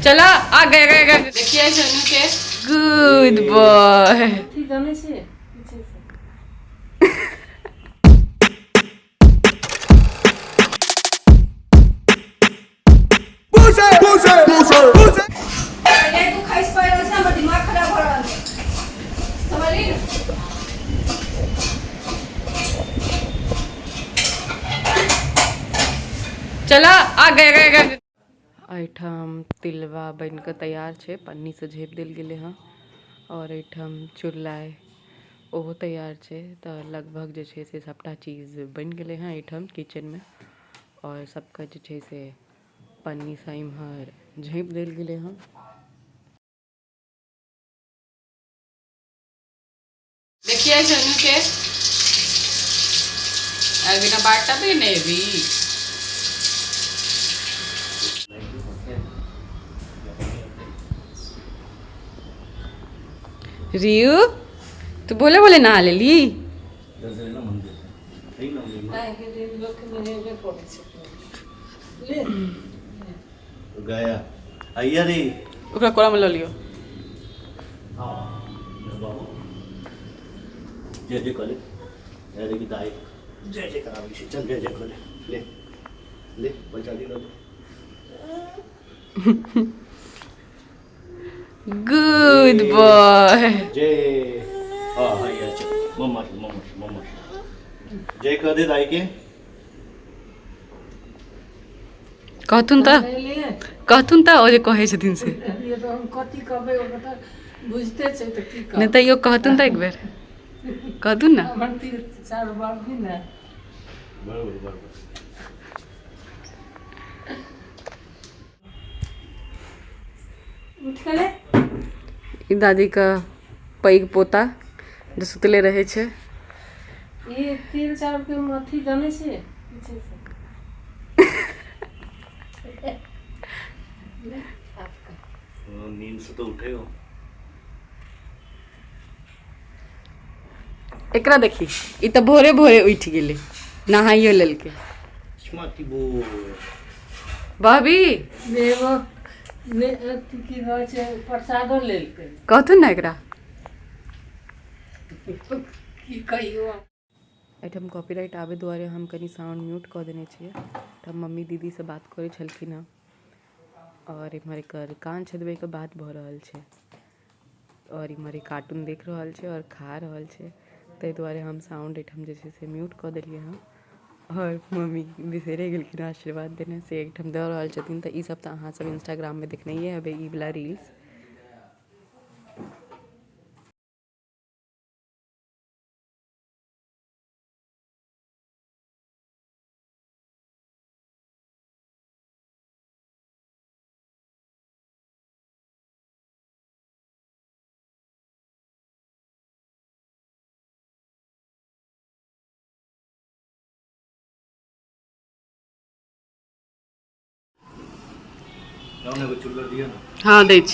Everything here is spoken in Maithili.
चला आ गए गए गए। देखिए सोनू के। Good boy. ठीक जानै छियै पीछे से। पहिले तू खसि पड़ि रहल छै, हमर दिमाग खराब भऽ रहल छै, समझली ने? चला आ गए गए गए। एहिठाम तिलबा बनि कऽ तैयार छै, पन्नीसँ झाँपि देल गेलै हँ। आओर एहिठाम चुरलाइ ओहो तैयार छै। तऽ लगभग जे छै से सभटा चीज बनि गेलै हँ एहिठाम किचनमे, आओर सबके जे छै से पन्नीसँ इम्हर झाँपि देल गेलै हँ। देखिए सोनू के, बिना बाटा भी नहीं भी। रियू, तू बोले बोले नहा लेली। आइके दिन लोक नहेबे करै छै। ले। गया आइया रे। ओकरा कोरामे लऽ लियौ। हाँ बाबू, जय जय करे। अरे की दाई जय जय कराबै छै। चल, जय जय करे। ले ले, पैसा दे ले। Good boy. जय। हाँ हाँ ये चल, मम्मा से, मम्मा से, मम्मा से जय कह दे दाई के। कहथुन तऽ। नहेलियै? कहथुन तऽ, ओ जे कहै छथिन से। नहेलियै तऽ हम कथी कहबै? ओकर तऽ बुझते छै, तऽ की नहि। कहबै? तैयो कहथुन तऽ, एक बेर कहथुन ने। हमर तिल चार बार भी ने। बरोबर बरोबर। उठ के ले। ई दादीके पैघ पोता जे सुतले रहै छै। ई तिल चाउर के अथी जानै छियै पीछे से। ले, साफ कर। हाँ, नींद से तो उठे हो। एकरा देखी, ई तऽ भोरे भोरे उठि गेलै, नहाइयो लेलकै। स्मार्टी बोय। भाभी। नेबो ने, अथी की कहै छै, प्रसादो लेलकै। कहथुन ने एकरा। की कहियो? एहिठाम कॉपीराइट आबै दुआरे हम कनि साउंड म्यूट कऽ देने छियै। तऽ मम्मी दीदीसँ बात करै छलखिन हँ, आओर एम्हर एकर कान छेदबैके बात भऽ रहल छै, आओर इम्हर ई कार्टून देख रहल छै आओर खा रहल छै। ताहि दुआरे हम साउंड एहिठाम जे छै से म्यूट कऽ देलियै हँ। आओर मम्मी बिसरि गेलखिन हँ आशीर्वाद देने, से एहिठाम दऽ रहल छथिन। तऽ ईसभ तऽ अहाँसभ इंस्टाग्राममे देखनैए हेबै ई वला रील्स। जाओ ने, चुल्लर दिया ना। हँ, दै छी।